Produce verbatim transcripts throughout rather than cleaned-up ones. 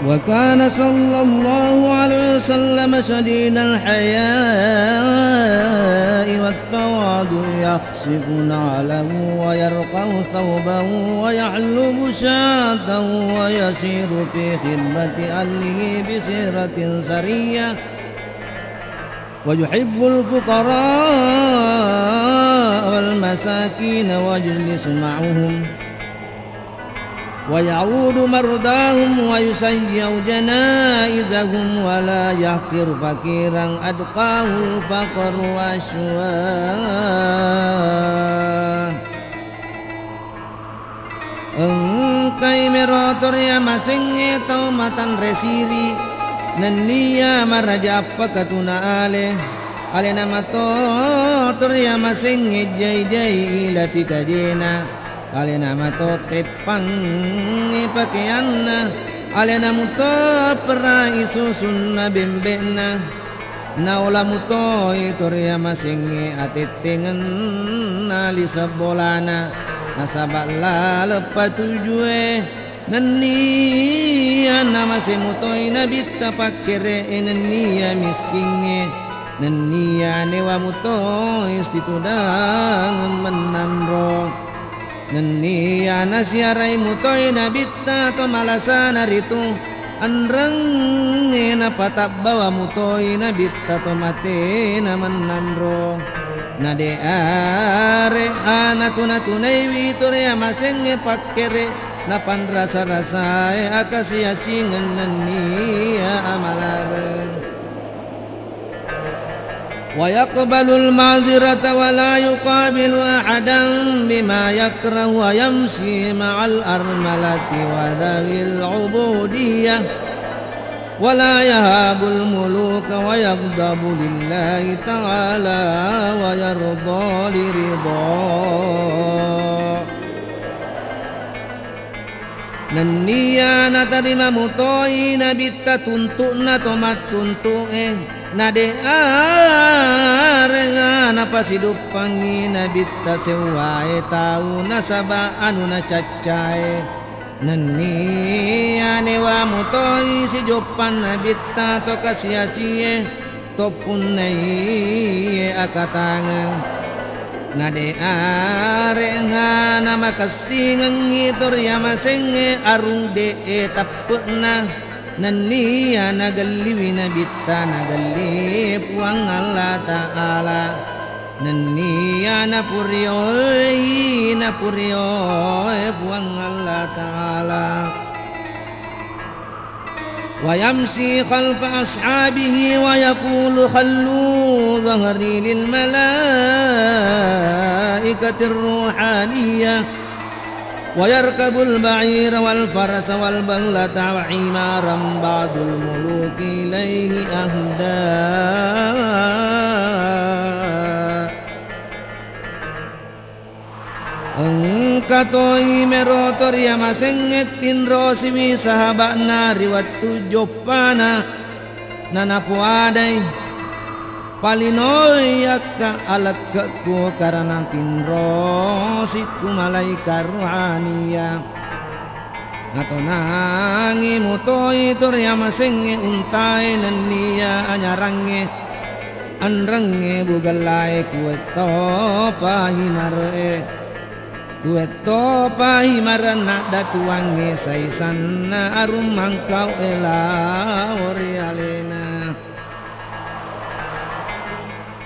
وكان صلى الله عليه وسلم شديد الحياء والتواضع، يخصف نعله ويرقع ثوبه ويحلب شاته ويسير في خدمة أهله بسيرة سرية، ويحب الفقراء والمساكين ويجلس معهم، ويعود مرضاهم ويشيع جنائزهم ولا يحقر فقيرا أدقاه الفقر وأشواه. Engkai mero toriamasengnge tau matanre siri, nenniya maraja appakatuna ale, alena mato toriamasengnge jai-jai ilapi kajena, alena mato teppangnge pakeanna, alena muto perai susunna bembe'na. Naola mutoi toriamasengnge atettengenna lise bolana, nasaba laleng patujue. Nenniya namase mutoi nabitta pakkere'e, nenniya miskingnge, nenniya newa mutoi situdangeng mennanro. Nenniya nasiarai mutoi nabitta to malasana ritu, enrengnge napatabbawa mutoi nabitta to matena mennanro. Nade are anatu-natunaiwi toriamasengnge pakkere, napanrasa-rasae akasi-asingeng nenniya amalareng. ويقبل المعذرة ولا يقابل أحدا بما يكره ويمشي مع الأرملة وذوي العبودية ولا يهاب الملوك ويغضب لله تعالى ويرضى لرضاه. Nenniya natarima mutoi nabitta tuntu'na to mattuntu'e, nade arenga napasiduppangngi nabitta sewwae tau nasaba anu nacaccae. Nenniya newa mutoi sijoppanna nabitta to kasi-asie, to punnaiye akatangeng. Nade arenga namakessingengngi toriamasengnge arung de'e tappe'na, nenniya nagelliwi nabitta nagelli Puang Allah Ta'ala. Nenniya napurioi, napurioe Puang Allah Ta'ala. ويمشي خلف أصحابه ويقول: خلوا ظهري للملائكة الروحانية. ويركب البعير والفرس والبغلة وحمارا بعض الملوك إليه أهدى. Engka toi mero toriamasengnge tinrosiwi sahaba'na ri wettu joppana, nanapoadai, palinoi akka alekke'ku karana tinrosikku malaika rohania. Natonangi mutoi toriamasengnge untae nenniya anyarangnge, anrengnge bugellae kuettopa himare'e. Kuettopa himarenna datuangnge saisanna arung mangkau'e lao ri alena.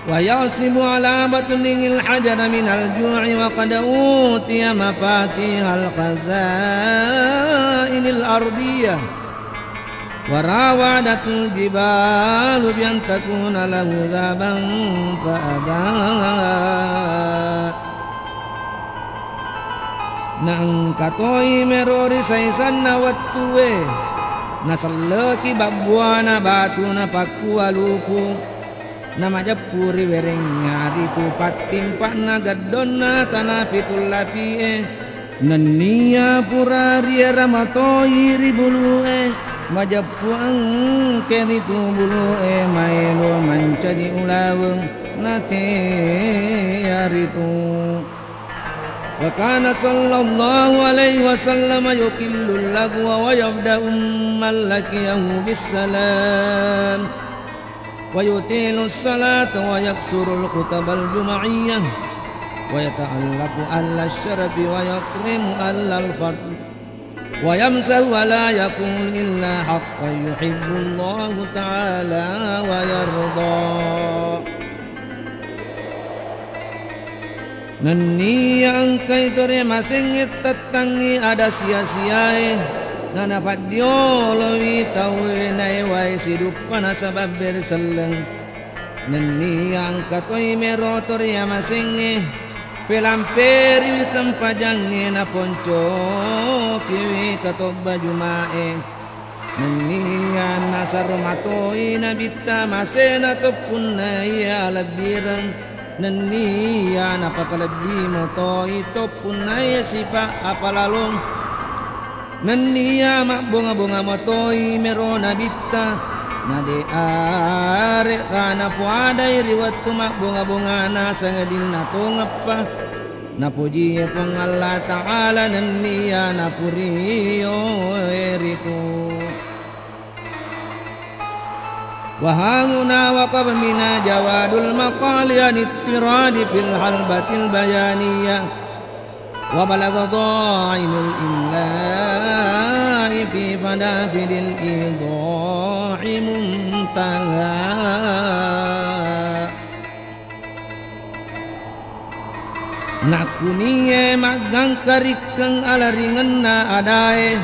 ويعصب على بطنه الحجر من الجوع وقد أوتي مفاتيح الخزائن الأرضية وراودته الجبال بأن تكون له ذهبا فأبى. Naengka toi mero ri saisanna wettue, naselleki babbuana batu napakkualuku, namajeppu ri wereng nyaritu pattimpa'na geddonna tana pitu lapie. Nenniya pura riera matoi ri bulue, majeppu engke ritu bulue maelo mancaji ulaweng natea ritu. وكان صلى الله عليه وسلم يقل اللغو ويبدأ من لقيه بالسلام ويطيل الصلاة ويقصر الخطب الجمعية ويتعلق أهل الشرف ويكرم أهل الفضل ويمزح ولا يقول إلا حقا يحب الله تعالى ويرضى. Nenniya engkai tore masengnge tettangngi ada sia-siae, nanapaddiolowi tauwe naewai siduppa nasaba bere selleng. Nenniya engka toi mero tore masengnge, pelamperiwi sempajangnge naponcokiwi katobba Juma'e. Nenniya nasaro matoi Nabitta masena toppunna iya alebbireng. Nenniya napakalebbi matoi toppunna iya sifa apalalong. Nenniya mabbonga-bonga matoi mero Nabitta. Nade are'ka napoadai ri wettu mabbonga-bongana sangadinna tongeppa. Napojie Puang Allah Ta'ala nenniya napurio ritu. وهاهنا وقف منا جواد المقال عن اضطراد في الحلبة البيانية وبلغ ضاعن الإملاء في فنافذ الإيضاح منتهى. Nakkunie maggangka rikkeng alaringenna adae,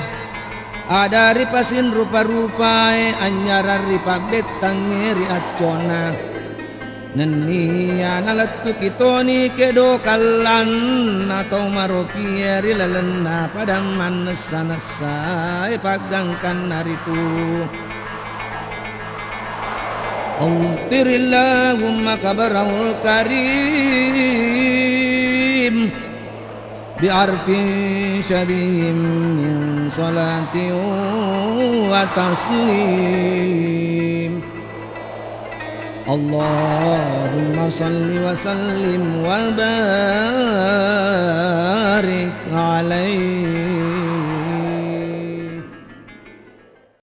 ada ripasinrupa-rupae, anynyarang ripabbettangnge ri accona. Nenniya nalettuki toni kedo kallanna tau marokie ri lalenna padang mannessa-nessae paggangkanna ritu. أمطر اللهم قبره الكريم بعرف شذي من صلاة وتسليم. اللهم صل وسلم وبارك عليه.